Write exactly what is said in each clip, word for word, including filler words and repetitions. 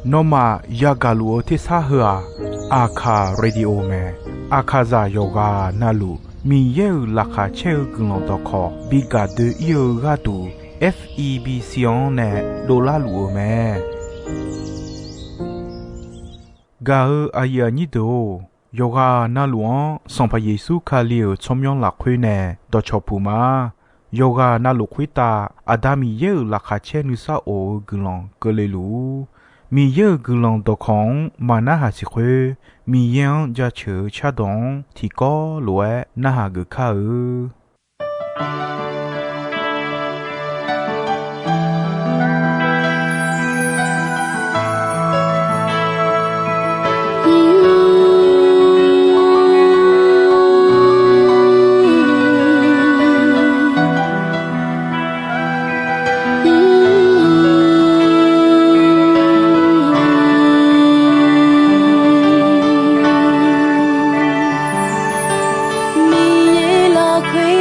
Nawmaf yagaq luf-eu tersar heu-aq, Aqkaq Radio mae. Aqkaqzaq yawqghaq navluf Miqyaer-euq laqkhaq caer-eu guiqlanq dawqkawq bi gaq doe-ir-eu gharduq, F E B C-anr nae dovlar luf-eu mae. Gaq-eu aqyuif aqnyir deuq-or, yawqghaq navluf-anr Sanqpaq Yeqsur Kali-euq tsawrmyanr lafkhoer nae dawqcawq puq ma. Yawqghaq navluf khoertav Aqda Miqyaer-euq laqkhaq caer nuisar of-eu guiqlanq keuvle luf-ur. Miqyaer-euq guiqlanq dawqkawq-anr maqnarhaq siq khoer, Miqyaer-anr jaceuq-eu cardawq-anr tiqkawv lof-aer narhaq geuf kar-eu. Miqyaer lafkhoer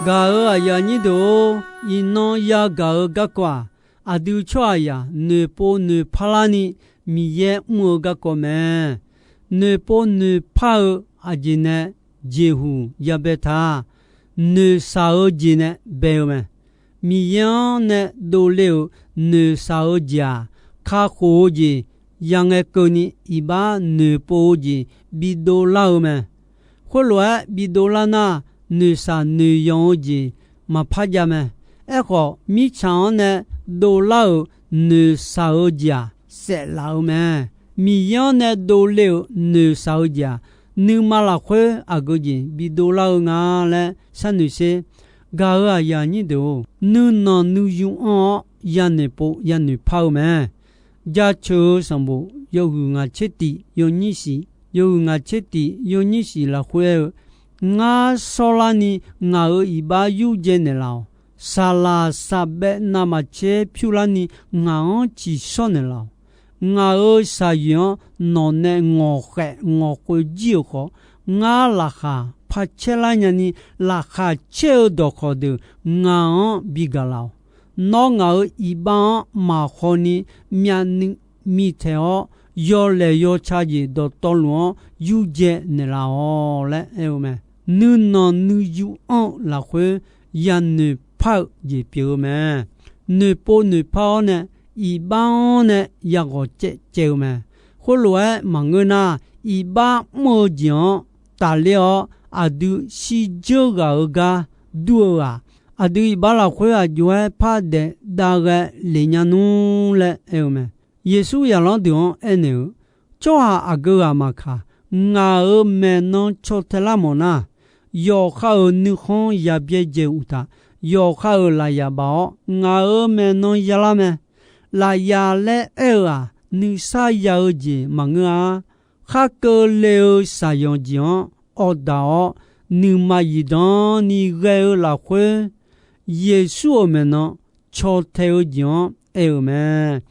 Gaq-euq aqyuif aqnyir deuq-or, iqnan yagaq-eu garkawv-aq, aqdui tsawrhaqzaq noeqpov noeqpar larni Miqyaer mr-eu garkawv mae. Noeqpov noeqpar-eu aqjeq nae jeqhuq yabae ta. Noeqshaq-eu jeq nae bae-eu mae. Miqyaer-anr nae dovle-euq noeqshaq-eu jeq-aq, kakhof-eu jeq, yangae keuvni iqbax noeqpov-eu jeq bidov lar-eu mae. Khoerlof-aer bidov lar nar, noeqshaq noeqyanq-eu jeq maqpar jav mae. Aerkhawf, mirtsaq-anr nae dovlar-euq noeqshaq-eu jeq-aq, saeflaf-eu mae. Miqyaer-anr nae dovle-euq noeqshaq-eu jeq-aq, nuima lafkhoer aqgeu jeq bidov lar-eu nga laer sharnoeq sher. Gaq-euq aqyuif aqnyir deuq-or, nuinanq nuiyu anr-awr yanoeq pov yanoeq par-eu mae. Jaceuq-eu sanqbof yawhuiq ngaq tser tiq yawnyir shiq, yawhuiq ngaq tser tiq yawnyir shiq lafkhoer aer-eu, Ngar shawrlarni ngaq-euq iqbax yurdzae naeqlaf-awq. Saqlaq saqbaev navmaqtser pyur larni ngaq-anr ciqshawr naeqlaf-awq. Ngaq-euq shaqyoeq-anr nawq nae ngawq khaef ngawq khoeq jir-euq khawf, ngar laqkhaq par caer lar nyani, laqkhaq caer-eu dawqkawq deuq ngaq-anr bi gaq laf-awq. Nawr ngaq-euq iqbax-anr maqkhawni myavnuiv mitaeq-awr, yawlaeq yawca jeq dawqtawvluf-anr yurdzae naeqlaf-awq laer aer-eu mae. Nuinanq nuiyu anr-eu lafkhoer yanoeq par-eu jeq pyeuf-eu mae. Noeqpov noeqpar-awr nae iqbax-anr nae yaghawq caev caev-eu mae. Khoerlof-aer maqngeur nar, iqbax mr-eu jeq-anr tafler-awr, aqdui shirdzeur ghaq-eu gar dur-eu-aq, aqdui iqbax lafkhoer aqjox-aer par daef dav ghae lef nya nmr laer aer-eu mae. Yeqsur zaqlanr deuq-anr aernaeq-eu, Tsawrhaq aqgeu ghaq maqkaq, ngaq-euq maeqnan caw tae lar mawf nar, yawqha-euq nuikhanr yabyaerdzae-eu uqtaf, yawqha-euq lafyaq baf-awr ngaq-euq maeqnan yalar mae. Lafyaq laer aer-eu-aq, nuisar ya-eu jeq maqngeur-a. Khar keuvle-eu shaqyanq jeq-anr awqdaq-awr, nuima zifdan ni ghae-eu lafkhoer, Yeqsur-euq maeqnan caw tae-eu jeq-anr aer-euq mae.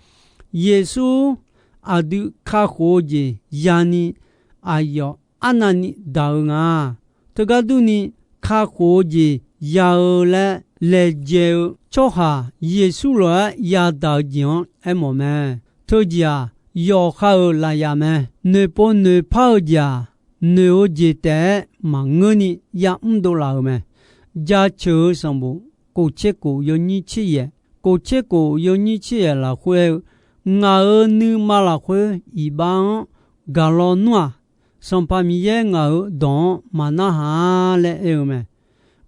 Yeqsur aqdui kakhof-eu jeq yani aqyawf arnavni daq-eu nga. Teugar durni, kakhof-eu jeq ya-eu laer laejae-eu tsawrhaq Yeqsur lof-aer yadaq-eu jeq-anr aermawf mae. Teujeq-aq, yawqha-euq lafyaq mae. Noeqpov noeqpar-eu jeq-aq, noeq-eu jeq taef-aer maqngeurni yamr dovlaf-euq mae. Jaceuq-eu sanqbof kof tser kof yawnyir tser yaef, kof tser kof yawnyir tser yaef lafkhoer aer-eu, Ngaq-euq nuima lafkhoer iqbax-anr gaq lawnmr-aq, Sanqpaq Miqyaer ngaq-euq dawq-anr maqnarhaq-a laer aer-eu mae.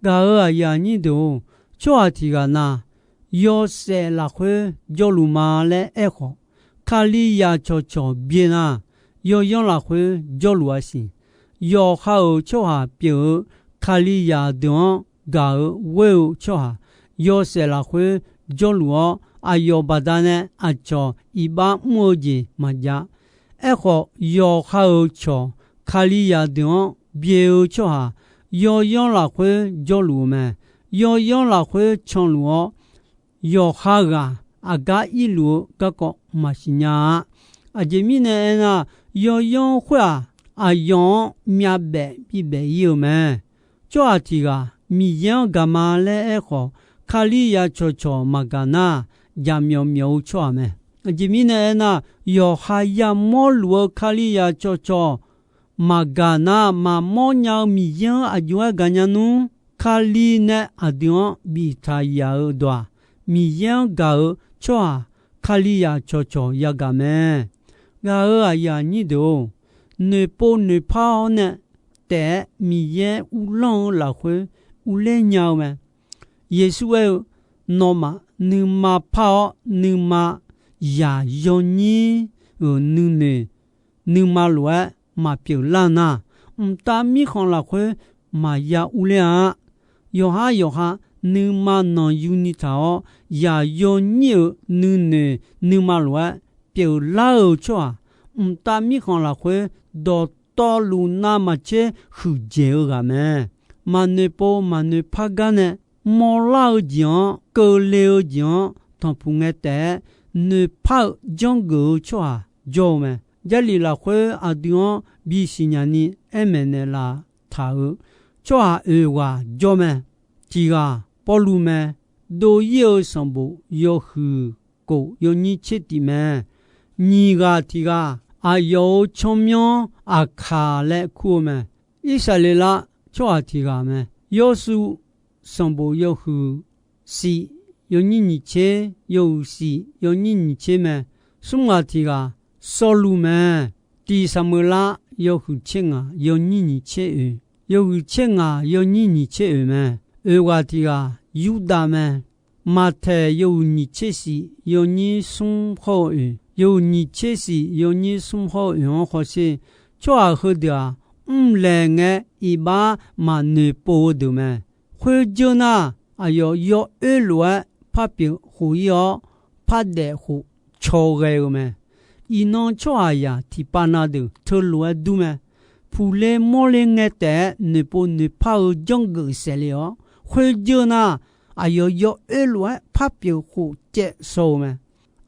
Gaq-euq aqyuif aqnyir deuq-or, tsawrhaq tiq ghaq na, yawshaef lafkhoer jawrluf ma laer aerkhawf, Kalizaq cawqcawq byae nar, yawyanr lafkhoer jawrluf-a siq. Yawqha-euq tsawrhaq pyeuf-eu Kalizaq deuq-anr gaq-eu ghoer-eu tsawrhaq, yawshaef lafkhoer jawrluf-awr, aqyawf baqdanae aqcawq iqbax mr-eu jeq maqjav. Aerkhawf, yawqha-euq cawq Kalizaq deuq-anr byae-eu tsawrhaq, yawyanr lafkhoer jawrluf-eu mae. Yawyanr lafkhoer canluf-awr, yawqha ghaq aqgar irluf-eu garkawv maqsiq nya-a. Aqjeq mirnae aernar, yawyanr khoer-aq, aqyawf-anr myavbaef bibaef ir-eu mae. Tsawrhaq tiq ghaq Miqyaer-anr gaq ma laer aerkhawf, Kalizaq cawqcawq maqgaq nar, jaqmyawf myawf-eu tsawrhaq mae. Aqjeq mirnae aernar, yawqha yamawr luf-eu Kalizaq cawqcawq maqgaq nar, maqmawr nya-eu Miqyaer-anr aqjox-aer gaqnya nmr. Kali nae aqdui-anr biftaq yaf-eu dawq-aq, Miqyaer-anr gaq-eu tsawrhaq Kalizaq cawqcawq yagaq mae. Gaq-euq aqyuif aqnyir deuq-or, noeqpov noeqpar-awr nae taef-aer Miqyaer uvlanr-eu lafkhoer uvler nya-eu mae. Yeqsur aer-eu, Nawmaf nuima par-awr, nuima zaq yawnyir-euq nuinoeq nuima lof-aer maqpyeuf lar nar, mqtav mirkhanq lafkhoer maqya urler-a. Yawqhar yawqha nuima nanqyuni taq-awr, zaq yawnyir-euq nuinoeq nuima lof-aer pyeuflar-eu tsawrhaq, mqtav mirkhanq lafkhoer dawqtawvluf navmaqtser huiqdzaeq-eu ghaq mae. Maqnoeqpov maqnoeqpar gar nae mawrlar-eu jeq-anr, keuvle-eu jeq-anr tanqpuq ngae taef-aer noeqpar-eu janrgeuf-eu tsawrhaq jawr-eu mae. Jarlif lafkhoer aqdui-anr bisiq nyani aer maeqnaeq laf taq-euq tsawrhaq oeq ghaq jawr mae. tiq ghaq Pawrluv mae. Dov-ir-eu sanqbof yawhuiq kof yawnyir tser tif mae. Nyiq ghaq tiq ghaq aqyawf-euq tsawrmyanr Aqkaq laer kur-eu mae. Irsaqleqlav tsawrhaq tiq ghaq mae. Yawrshuv sanqbof yawhuiq shif yawnyir nyiq tser, yawhuiq shif yawnyir nyiq tser mae. Smr ghaq tiq ghaq Sawrluv mae. Tiq Saqmeuqlar yawhuiq tser ngaq yawnyir nyiq tser oeq, yawhuiq tser ngaq yawnyir nyiq tser oeq mae. Oeq ghaq tiq ghaq Yurdav mae. Maqtaeq yawhuiq nyiq tser shif yawnyir smr hawr-eu oeq, yawhuiq nyiq tser shif yawnyir smr hawr-eu oeq-anr hawsher. Tsawrhaq heudeuq-aq, mrlaeq ngae iqbax maqnoeqpov-eu deuq mae. Khoerjeur nar, aqyawf yawoer lof-aer par pyeuf khof-ir-awr, par daef khof caw ghae-eu mae. Iqnan tsawrhaqzaq tiqpav na deuq teulof-aer dur mae. Puqle mawrle ngae taef-aer noeqpov noeqpar-eu janrgeuf saefle-awr, khoerjeur nar, aqyawf yawoer lof-aer par pyeuf khof caev shaw-eu mae.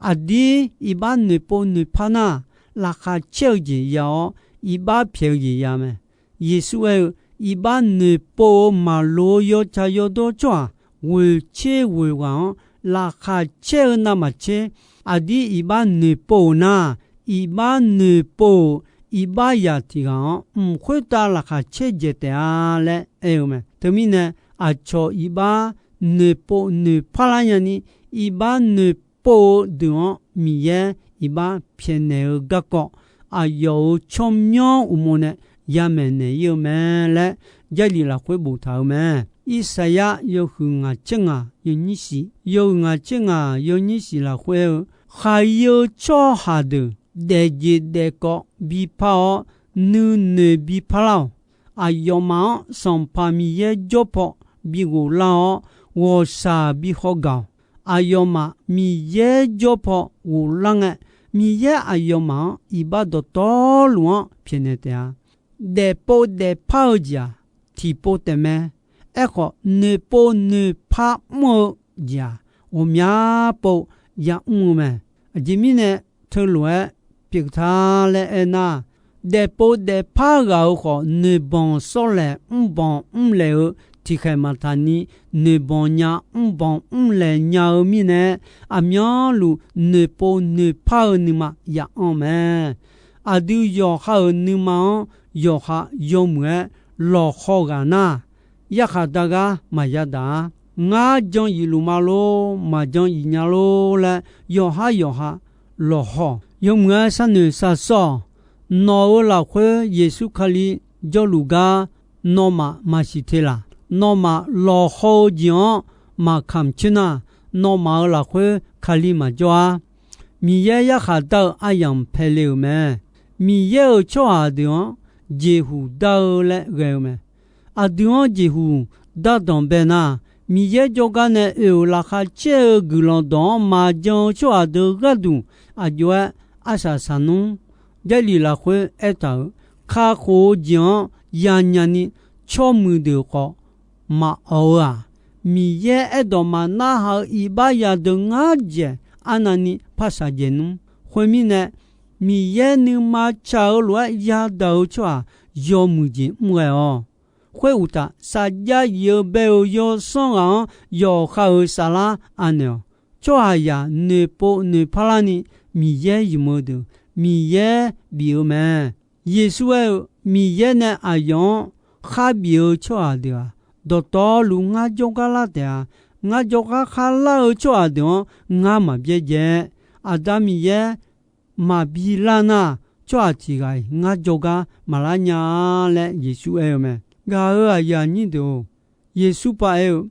Aqdir iqbax noeqpov noeqpar nar, laqkhaq caer-eu jeq ya-awr, iqbax pyaeq-eu jeq ya mae. Yeqsur aer-eu, iqbax noeqpov-eu maqloq-eu yawtsaq yawdawr tsawrhaq ghoeq tser ghoeq ghaq-anr laqkhaq caer-eu navmaqtser, aqdir iqbax noeqpov-euq nar, iqbax noeqpov-euq iqbax zaq tiq ghaq-anr mq khoertav laqkhaq caerdzaeq taef-a laer aer-eu mae. Teumirnae, aqcawq iqbax noeqpov noeqpar lar nyani, iqbax noeqpov-eu deuq-anr Miqyaer iqbax pyaeqnaeq-eu garkawv, aqyawf-euq tsawrmyanr uqmov nae yamaeq naeq-ir-eu mae laer, Jarlif lafkhoer boftaq-euq mae. Irsaqyar yawhuiq ngaq tser ngaq yawnyir shif, yawhuiq ngaq tser ngaq yawnyir shif lafkhoer aer-eu, khaqi-eu tsawrhaq deuq daefjeq daefkawv bipar-awr, nuinoeq bipar lar-awq. Aqyawfmaf-anr Sanqpaq Miqyaer jawr paw bi ghoflar-awr, ghawqshaq bi hawgaq-awq. Aqyawfmaf Miqyaer jawr paw ghoflar ngae, Miqyaer aqyawfmaf-anr iqbax dawqtawvluf-anr pyaeqnaeq taef-a. Daefpov daefpar-eu jeq-aq, tiqpov taefmae. Aerkhawf, noeqpov noeqpar mr-eu jeq-aq, ghawqmya pov ya mr-eu mae. Aqjeq mirnae, teulof-aer pyeuf ta laer aernar, daefpov daefpar ghaq-euq khawf, noeqbanq sawrlaeq mrbanq mrlaeq-eu tiqkhaeq maqtaq ni, noeqbanq nya mrbanq mrlaeq nya-eu mirnae, aqmyanluf noeqpov noeqpar-eu nuima ya'anr mae. Aqdui yawqha-euq nuima-anr yawqha yawmuiq-aer lawqhaw ghaq nar, yarkhaq dar gar maqya daq-a. Ngar jan iq luf ma lor, maqjan iq nya lor laer yawqhar yawqha lawqhaw-awq. Yawmuiq-aer sharnoeq shar sawr-awq. Nawq-euq lafkhoer Yeqsur Kali jawrluf gar nawmaf maqsiq te laq. Nawmaf lawqhaw-eu jeq-anr maqkamq coer nar, nawmaf-euq lafkhoer Kali maqjawr-ar. Miqyaer yarkhaq dar-eu aryamq paele-euq mae. Miqyaer-euq tsawrhaq deuq-anr jeqhuq dar-eu laer ghae-eu mae. Aqdui-anr jeqhuq dardanq bae nar, Miqyaer jawrgar nae oe-euq laqkhaq caer-eu guiqlanq dawq-anr maqjan-eu tsawrhaq deuq gharduq, aqjox-aer arsaq saqnmr Jarlif lafkhoer aertaq-euq, kakhof-eu jeq-anr yanya ni tsawrmuiq deuq khawf maqawq-eu-aq, Miqyaer aerdawq maqnarhaq-eu iqbax yadeuq ngar dzaeq arnavni par shaqjaeq nmr. Khoermirnae, Miqyaer nuima tsaq-eu lof-aer yadaq-eu tsawrhaq yawmuiq jeq mr ghae-awq. Khoeruqtaf, saqjav yif-eu bae-euq yawsanr ghaq-anr yawqha-euq saflar anaeq-awq. Tsawrhaqzaq noeqpov noeqpar larni Miqyaer ymq-eu deuq, Miqyaer bif-eu mae. Yeqsur aer-eu, Miqyaer nae aqyawf-anr khar bif-eu tsawrhaq deuq-aq, dawqtawvluf ngar jawrgar lar taef-a. Ngar jawrgar khar lar-eu tsawrhaq deuq-anr ngar maq byaerdzae-aer, Aqda Miqyaer maqbi lar nar, tsawrhaq tiq ghaq-iq ngar jawrgar maqlar nya-a laer Yeqsur aer-eu mae. Gaq-euq aqyuif aqnyir deuq-or, Yeqsur paq aer-eu,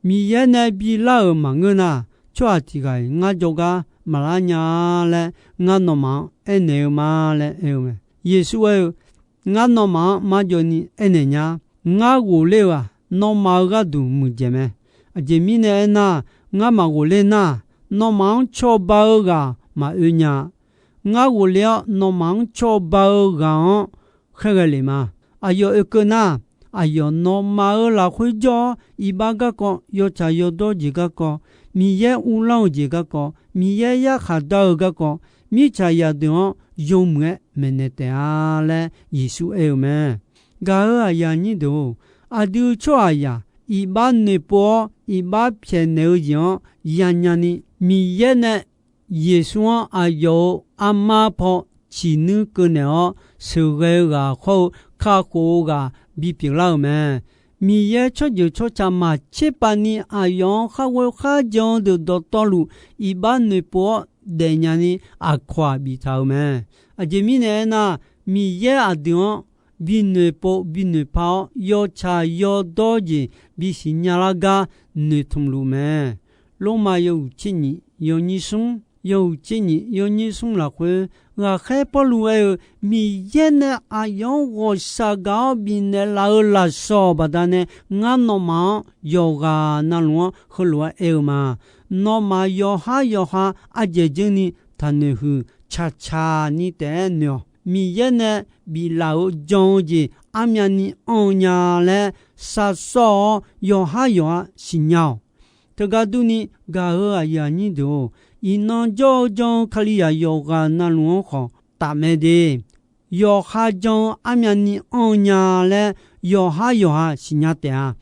Miqyaer nae bi lar-euq maqngeur nar, tsawrhaq tiq ghaq-iq ngar jawrgar maqlar nya-a laer ngar nawmaf-anr aernaeq-eu ma laer aer-eu mae. Yeqsur aer-eu, Ngar nawmaf-anr marjawvni aernaeq nya. Ngar ghofler-eu-aq, nawmaf-euq gharduq muiqdzaeq mae. Aqjeq mirnae aernar, ngar maqghofler nar, nawmaf-anr cawba-eu ghaq maqoe nya-a. Ngar ghofler-awr nawmaf-anr cawba-eu ghaq-anr khaerghae lef ma. Aqyawf oekeuv nar, aqyawf nawmaf-euq lafkhoer jawr-awr, iqbax garkawv, yawtsaq yawdawr jeq garkawv, Miqyaer uvlanr-eu jeq garkawv, Miqyaer yarkhaq dar-eu garkawv, mirtsaq zaqdeuq-anr yawmuiq-aer maeqnaeq taef-a laer Yeqsur aer-eu mae. Gaq-euq aqyuif aqnyir deuq-or, aqdui tsawrhaqzaq iqbax noeqpov-awr iqbax pyaeqnaeq-eu jeq-anr yanya ni, Miqyaer nae Yeqsur-anr aqyawf-euq armar paw ciqnuir keuvnaeq-awr, sheuqghae-eu ghaq hawr-eu kakhof-eu ghaq bipyeuf lar-euq mae. Miqyaer tsawrjeuq tsawrca maqtser pav ni aqyawf-anr khar ghoe khar jan-eu deuq dawqtawvluf, iqbax noeqpov-awr daefnya ni aqkawq-aq biftaq-euq mae. Aqjeq mirnae aernar, Miqyaer aqdui-anr binoeqpov binoeqpar-awr, yawtsaq yawdawr jeq bisiqnya lar gar noeqtmq luf mae. Lormav yawhuiq tser nyiq yawnyir smr, yawhuiq tser nyiq yawnyir smr lafkhoer, ghaqkhaer Pawrluv aer-eu, Miqyaer nae aqyawf-anr ghawqshaq gaq-awr bifnaeq laf-eu lafsawq baqdanae, ngar nawmaf-anr yawqghaq navluf-anr heulof-aer aer-eu ma. Nawmaf yawqhar yawqha ardzaeq dzeur ni taqnoeq huiq, caqcaq ni taef-aer noeq-awq. Miqyaer nae biflaf-euq jan-eu jeq armyavni anr-eu nya laer sharsawr-awr, yawqhar yawqha siqnya-awq. Teugar durni, gaq-eu aqyuif aqnyir deuq-or, iqnan jawr-eu jan-eu Kalizaq yawqghaq navluf-anr khawf tafmae de. Yawqha jan-eu armyavni anr-eu nya laer yawqhar yawqha siqnya taef-a.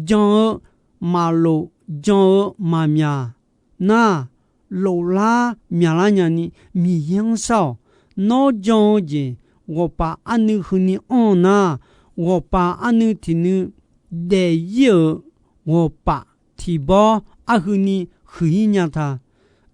Jan-eu maqlof, jan-eu maqmyaq nar, loflar myaqlar nyani Miqyaer-anr shar-awq. Nawr jan-eu jeq ghawqpaf arnuiv huini anr-eu nar, ghawqpaf arnuiv tiqnuiv daef-ir-euq ghawqpaf tiqbawr arhuini huiq-ir nya ta.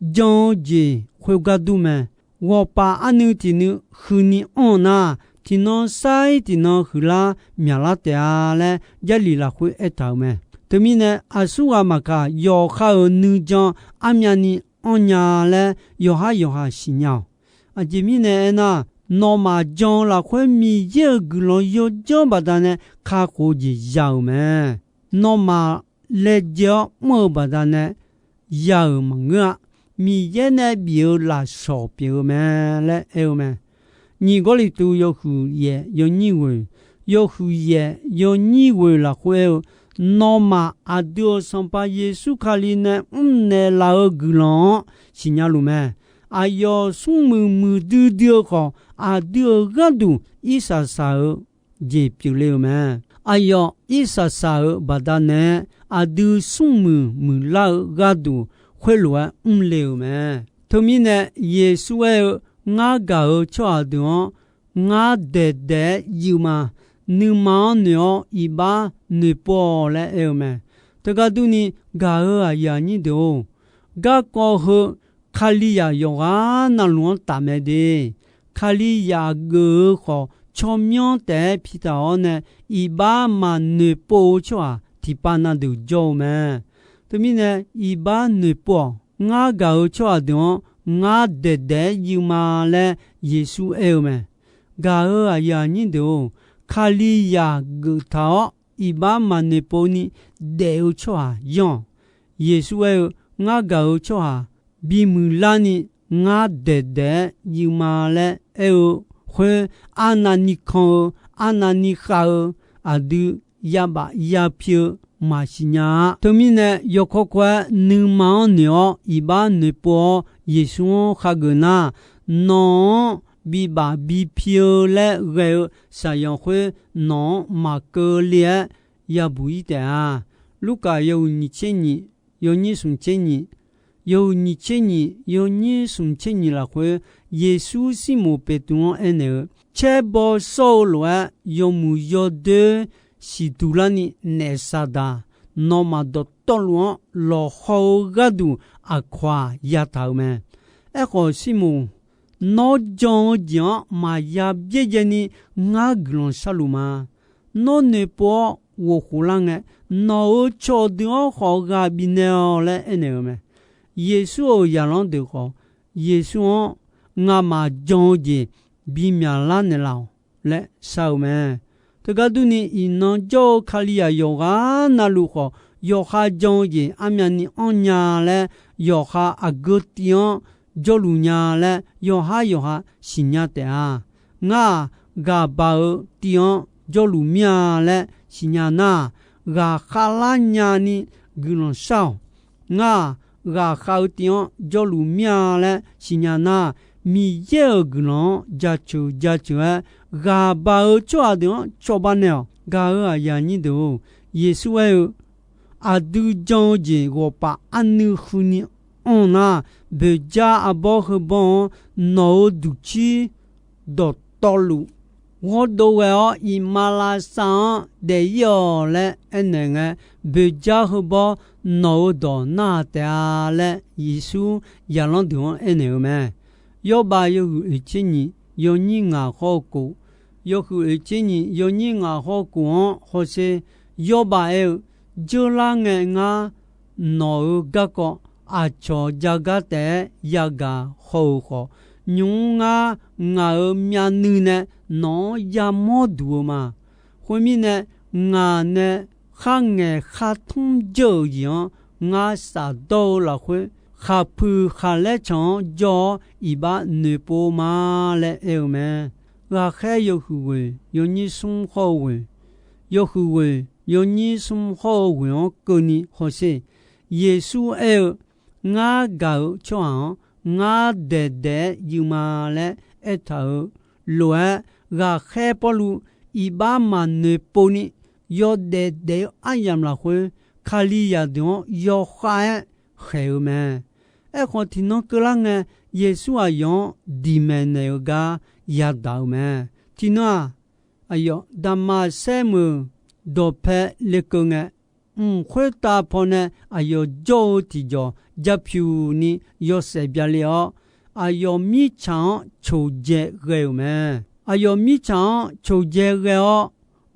Jan-eu jeq khoergar dur mae. Ghawqpaf arnuiv tiqnuiv huini anr-eu nar, tiqnan sar-ir tiqnan huiqlar myaqlar taef-a laer Jarlif lafkhoer aertaq-euq mae. Teumirnae aqsurghaq maqkaq, yawqha-euq nuijan armyavni anr nya laer yawqhar yawqha siqnya-awq. Aqjeq mirnae aernar, nawmaf jan-eu lafkhoer Miqyaer-euq guiqlanq yawdzanr baqdanae kakhof-eu jeq ya-euq mae. Nawmaf laejae-awr mr-eu baqdanae ya-euq maqngeur-a. Miqyaer nae bif-eu lafsawq pyeuf-eu mae laer aer-eu mae. Nyiq Gawrliqtu yawhuiq yaef yawnyir ghoeq, yawhuiq yaef yawnyir ghoeq lafkhoer aer-eu, nawmaf aqdui-euq Sanqpaq Yeqsur Kali nae mrnaeq laf-eu guiqlanq-anr siqnya luf mae. Aqyawf smrmuiq muiqdui dui-eu khawf, aqdui-euq gharduq irsaq saq-eu jeq pyeufle-euq mae. Aqyawf irsaq saq-euq baqdanae, aqdui smrmuiq muiqlar-eu gharduq khoerlof-aer mrle-euq mae. Teumirnae Yeqsur aer-eu, Ngar gaq-eu tsawrhaq deuq-anr ngar daeqdaeq-aer yuif ma. Nuima-anr noeq-awr iqbax noeqpov-awq laer aer-eu mae. Teugar durni, gaq-eu aqyuif aqnyir deuq-or, garkawv heu Kalizaq yawqghaq navluf-anr tafmae de. Kalizaq geuf-eu khawf, tsawrmyanr taef-aer pitaq-awr nae iqbax maqnoeqpov-eu tsawrhaq tiqpav na deuq jawr-eu mae. Teumirnae, iqbax noeqpov-awq. Ngar gaq-eu tsawrhaq deuq-anr ngar daeqdaeq-aer yuif ma laer Yeqsur aer-eu mae. Gaq-eu aqyuif aqnyir deuq-or, Kalizaq geuftaq-awr iqbax maqnoeqpov ni daef-eu tsawrhaq yanr-awq. Yeqsur aer-eu, Ngar gaq-eu tsawrhaq bimuiq larni ngar daeqdaeq-aer yuif ma laer aer-eu khoer, arnavni kan-eu, arnavni khav-eu, aqdui yabaf yapi-eu maqsiq nya-a. Teumirnae, yawkawr kawr-aer nuima-anr noeq-awr iqbax noeqpov-awr Yeqsur-anr khageuf nar, nawq-anr bibaf bipi-eu laer ghae-eu shaqyanq khoer nawq-anr maqkeuv le-aer yabuq-ir taef-a. Lurkaf yawhuiq nyiq tser nyiq, yawnyir smq tser nyiq, yawhuiq nyiq tser nyiq, yawnyir smq tser nyiq lafkhoer, Yeqsur Sirmoq Beqtuv-anr aernaeq-eu, Caer baw shawr-eu lof-aer yawmuiq yawdoer siqduq larni naef Saqdaq nawmaf dawqtawvluf-anr lawqhaw-eu gharduq aqkawq-aq yataq-euq mae. Aerkhawf Sirmoq, nawr jan-eu jeq-anr maqya byaerdzae ni ngar guiqlanq sharluf ma. Nawr noeqpov-awr ghofkhof lar ngae, nawq-euq cawqdeuq-anr khawf ghaq bifnaeq-awq laer aernaeq-eu mae. Yeqsur-euq zaqlanr deuq khawf, Yeqsur-anr ngamaf jan-eu jeq bimyaq lar naeqlaf-awq laer shar-eu mae. Teugar durni, iqnan jawr-eu Kalizaq yawqghaq navluf khawf, yawqha jan-eu jeq armyavni anr nya laer, yawqha aqgeu tiv-anr jawrluf nya laer, yawqhar yawqha siqnya taef-a. Ngar-aq, ghaqbaq-eu tiv-anr jawrluf mir-a laer siqnya nar-aq, ghaqkhav lar nyani guiqlanq shar-awq. Ngar-aq, ghaqkhav-eu tiv-anr jawrluf mir-a laer siqnya nar, Miqyaer-euq guiqlanq-anr jaceuq jaceuq-aer, ghaqbaq-eu tsawrhaq deuq-anr cawba naeq-awq. Gaq-eu aqyuif aqnyir deuq-or, Yeqsur aer-eu, aqdui jan-eu jeq ghawqpaf arnuiv huini anr nar, boeqjar arbawr heubawr-anr nawq-euq duqcir dawqtawvluf ghawrdov ghae-awr, iqmalavshav-anr daef-ir-awq laer aernaeq ngae, boeqjar heubawr nawq-euq dawq narhaq taef-a laer, Yeqsur zaqlanr deuq-anr aernaeq-eu mae. Yawrbav yawhuiq oeqtser nyiq yawnyir ngaq hawr-eu kof, yawhuiq oeqtser nyiq yawnyir ngaq hawr-eu kof-anr hawsher, Yawrbav aer-eu, Dzeurlar ngae ngar nawq-euq garkawv aqcawq ja gar taef-aer yagaq haw-euq khawf, nymq-mr ngar ngaq-euq myavnuiv nae nawq-anr yamawr duq-eu ma. Khoermirnae, ngaq nae kharngaeq khartmr dzeur-euq jeq-anr ngar shafdawr-eu lafkhoer, khaqpuiq khaqlaer canq-anr jawr-awr iqbax noeqpov ma laer aer-eu mae. Ghaqkhaer yawhuiq ghoeq yawnyir smr hawr-eu ghoeq, yawhuiq ghoeq yawnyir smr hawr-eu ghoeq-anr keuvni hawsher. Yeqsur aer-eu, Ngar gaq-euq tsawrhaq-anr ngar daeqdaeq-aer yuif ma laer aertaq-euq lof-aer, ghaqkhaer Pawrluv iqbax maqnoeq povni yawdaef daef-eu aryamq lafkhoer, Kalizaq deuq-anr yawkhav-aer khaeq-eu mae. Aerkhawf, tiqnan keuvlar ngae, Yeqsur aqyawf-anr diqmaeq naeq-eu gar yadaq-eu mae. Tiqnan-aq, aqyawf Daqmaqsaer meuq dawqpae lekeuv ngae, mq khoertav pawnae aqyawf jawr-eu tiqjawq ja pyuq ni yawshaef bya le-awr, aqyawf mirtsaq-anr coqdzae ghae-euq mae. Aqyawf mirtsaq-anr coqdzae ghae-awr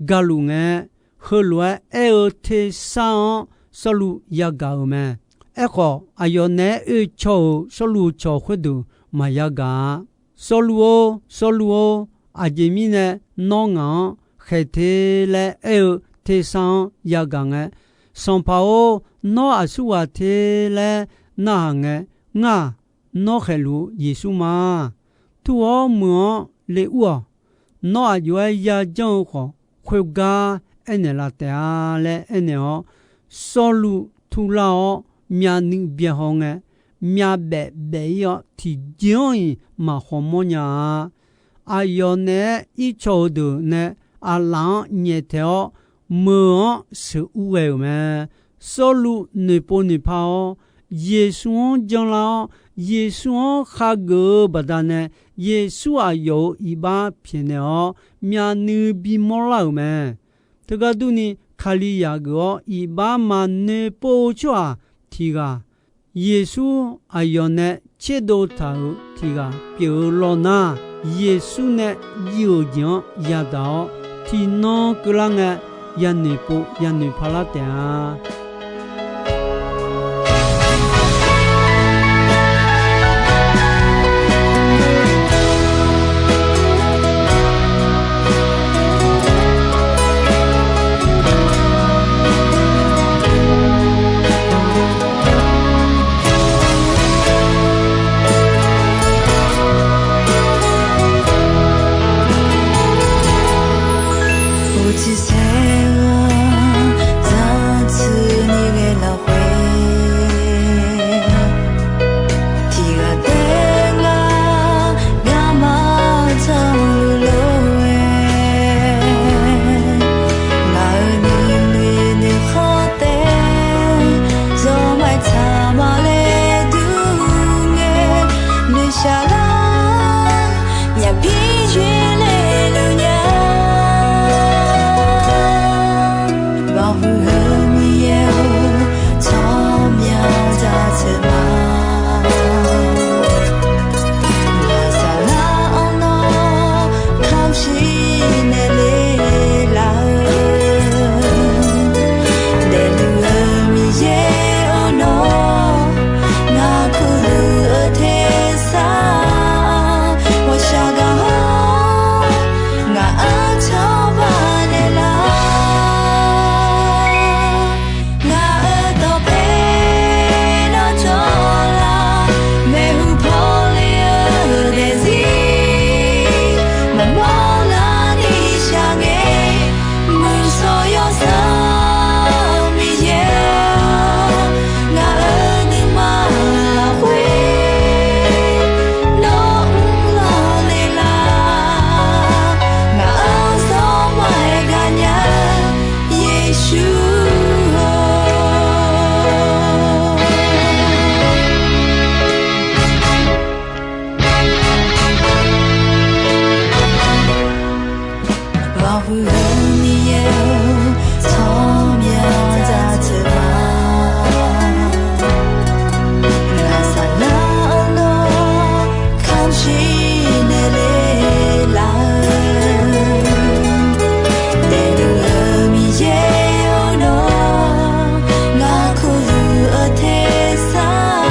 galuf ngae, heulof-aer aer-eu tersar-anr Sawrluv yagaq-euq mae. Aerkhawf, aqyawf naeq-aer oecaw-euq Sawrluv cawq khoerdeuq maqya gaq-a. Sawrluv-or, Sawrluv-or, aqjeq mirnae nawr ngaq-anr khaeq te laer aer-eu tersar-anr yagaq ngae, Sanqpaq-or, nawr aqsurghaq te laer narhaq ngae, ngar-aq, nawr khaeqluf-eu Yeqsur ma. Tur-awr meuq-anr le ur-awq. Nawr aq jov-aer yajanr-eu khawf, khoergar aernaeq laf taef-a laer aernaeq-awr, Sawrluv turlar-awr myavnuiv byaehaw ngae, myavbaef baef-ir-awr tiqjeq-anr-iq maqhaw mawrnya-a. Aqyawf naeq-aer ircaw-eu deuq nae aqlaf-anr nyaeftaeq-awr, meuq-anr sheuqur ghae-euq mae. Sawrluv noeqpov noeqpa-awr, Yeqsur-anr janlar-awr, Yeqsur-anr khageuf-eu baqdanae, Yeqsur aqyawf-euq iqbax pyaeqnaeq-awr, myavnuiv bimawr lar-euq mae. Teugar durni, Kalizaq geuf-awr iqbax maqnoeq pov-eu tsawrhaq tiq ghaq, Yeqsur aqyawf nae tserdov taq-euq tiq ghaq pyeuf-eu lawr nar, Yeqsur nae jiv-euq jeq-anr yadaq-awr, tiqnan keuvlar ngae, yanoeq pov yanoeq palar taef-a. Uqcif saer-awr zaqtsuif ni ghae lafkhoer, tiq ghaq taef-aer ngar, ngar maqtsanq luf lof-aer, ngaq-euq nuinoeq noeqkhawr taef-aer, zawqmaeq tsaq maqle dur ngae, noeqshaq lar, myaq pir yoerle luf nya. Miqyaer-or, tsawrmyanr dzaqteuq ma. Ngaqzaq nar-eu nawr kamq shir naeq le laf-eu, daefluf-eu Miqyaer-or, nawr ngaq kurluf-eu tersar,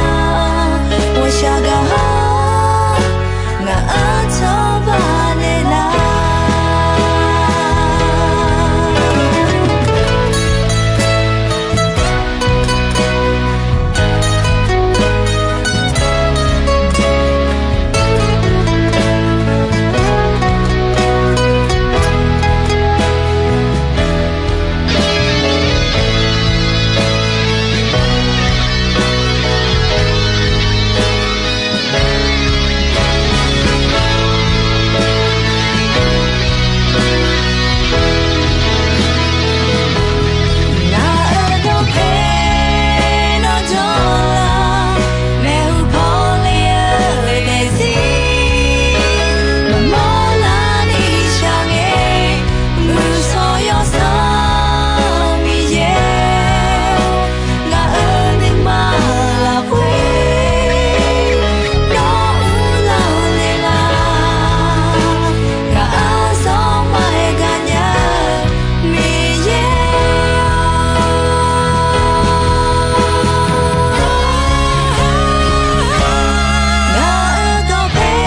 ghawqshaq gaq-awr ngaq-anr cawba naeq laf. Ngaq-euq dawqpae nawr jawrlar, maeqhu paw le-eu daefzir, maqmawr larni shaqngae, muiq-eu yawsanr Miqyaer-or, ngaq-euq nuima lafkhoer nawr uvlanr le laf. Ngaq-anr zawr maqaer gaqnya-eu Miqyaer-or, ngaq-euq dawqpae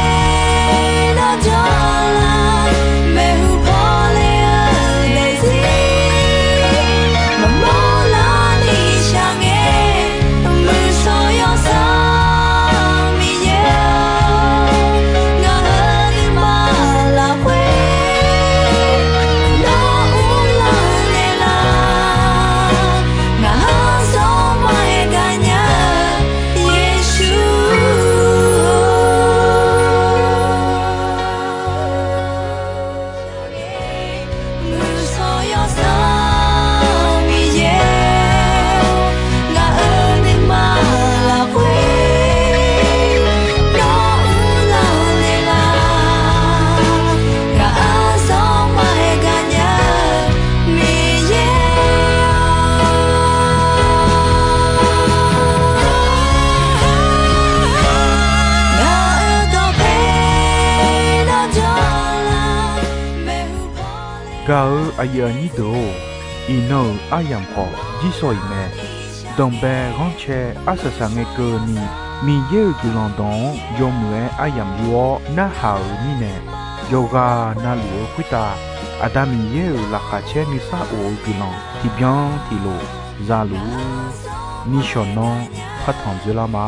nawr jawrlar, maeqhu paw le-eu daefzir, maqmawr larni shaqngae, muiq-eu yawsanr Miqyaer-or, ngaq-euq nuima lafkhoer nawr uvlanr le laf. Ngaq-anr zawr maqaer gaqnya-eu Yeqsur-or, muiq-eu yawsanr Miqyaer-or, ngaq-euq nuima lafkhoer nawr uvlanr le laf. Ngaq-anr zawr maqaer gaqnya-eu Miqyaer-or, ngaq-euq dawqpae nawr jawrlar, maeqhu paw le. Gaq-eu aqyuif aqnyir deuq-or, iqnan-euq aryamq khawf jirsawq iq mae. Danqbae ghanrcae arsaq saq ngae keuvni, Miqyaer-euq guiqlanq dawq-anr yawmuiq-aer aryamq yur-awr narhaq-euq mirnae, yawqghaq navluf-eu khoertav Aqda Miqyaer-euq laqkhaq caer nuisar of-eu guiqlanq tiqbyan tiqlof za luf-ur. Nishawq nanr partanq dzoerlar ma.